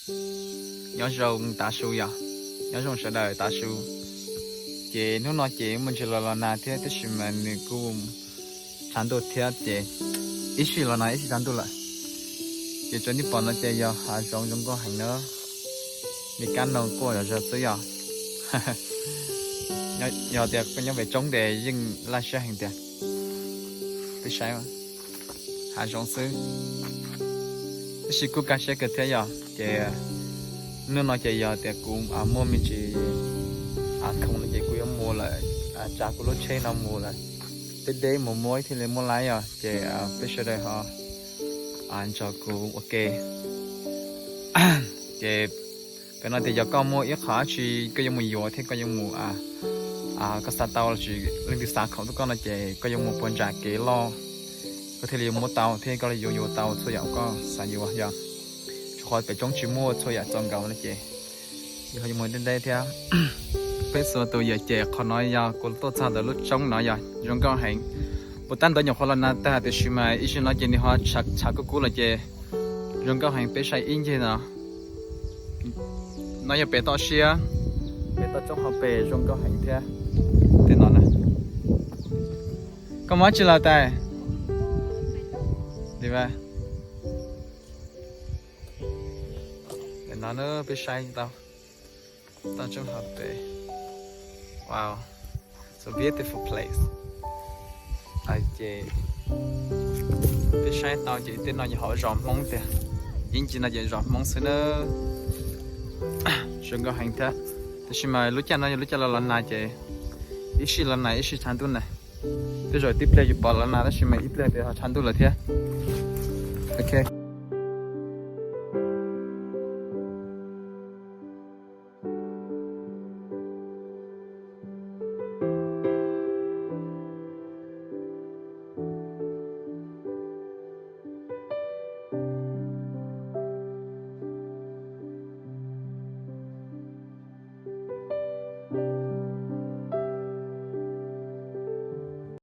Nyob zoo tav su yom, nyob zoo sawv daws tav su. Ces hnub no ces muaj ntsis los los nag thiab tab sis mas nws kuj tshav ntuj thiab ces ib sij los nag ib sij tshav ntuj lawm. Ces tsoom nej pom no ces yog hav zoov zoo nkauj heev na, li kab noog quaj zom zaws xwb yom. Yog tias koj nyob pem roob ces yeej laj siab heev tiag. Peb saib hav zoov xwb, tab sis kuj kaj siab kawg thiab yom. Ces hnub no ces yog tias kuv muaj me ntsis khoom no ces kuv yuav mus lawm, tsav kuv lub tsheb no mus lawm, deb deb mus muab thiaj li muab laib yom. Ces peb sawv daws ho nrog kuv ua ke. Ces pem no tias yog koj muaj ib qho dab tsi koj yuav mus yuav thiab koj yuav mus, koj xav tau los sis leej twg xa khoom rau koj no ces koj yuav mus puag nram kev loj, koj thiaj li yuav muab tau thiab koj li yuav yuav tau txhua yam koj xav yuav yom. Tsis qhov pem roob tsis muaj txhua yam txaus nkaus no ces yog yuav mus deb deb thiab. Peb txhua tus yom, ces qhov no yog kuv tuaj txog ntawm lub roob no yog zoo nkauj heev. Puas tab ntawd nyuam qhuav los nag tag tiam sis mas ib sij no ces nws ho tshav kub kub lawm ces zoo nkauj heev. Peb saib ib ncig no, no yog pem toj siab, pem toj roob hauv pes zoo nkauj heev thiab. Tej no na, koj mus dab tsi los tais? Pem no na peb saib tau toj roob hauv pes. Wow, so beautiful place. Ces peb saib tau ces tej no yog hauv zos Hmoob tiag, ib ncig no ces zos Hmoob xwb na. Zoo nkauj heev thiab, tab sis mas lub caij no yog lub caij los los nag ces ib sij los nag ib sij tshav ntuj na. Tej zaum tib pliag yuav pom los nag tab sis mas ib pliag ces ho tshav ntuj lawm thiab. Ok.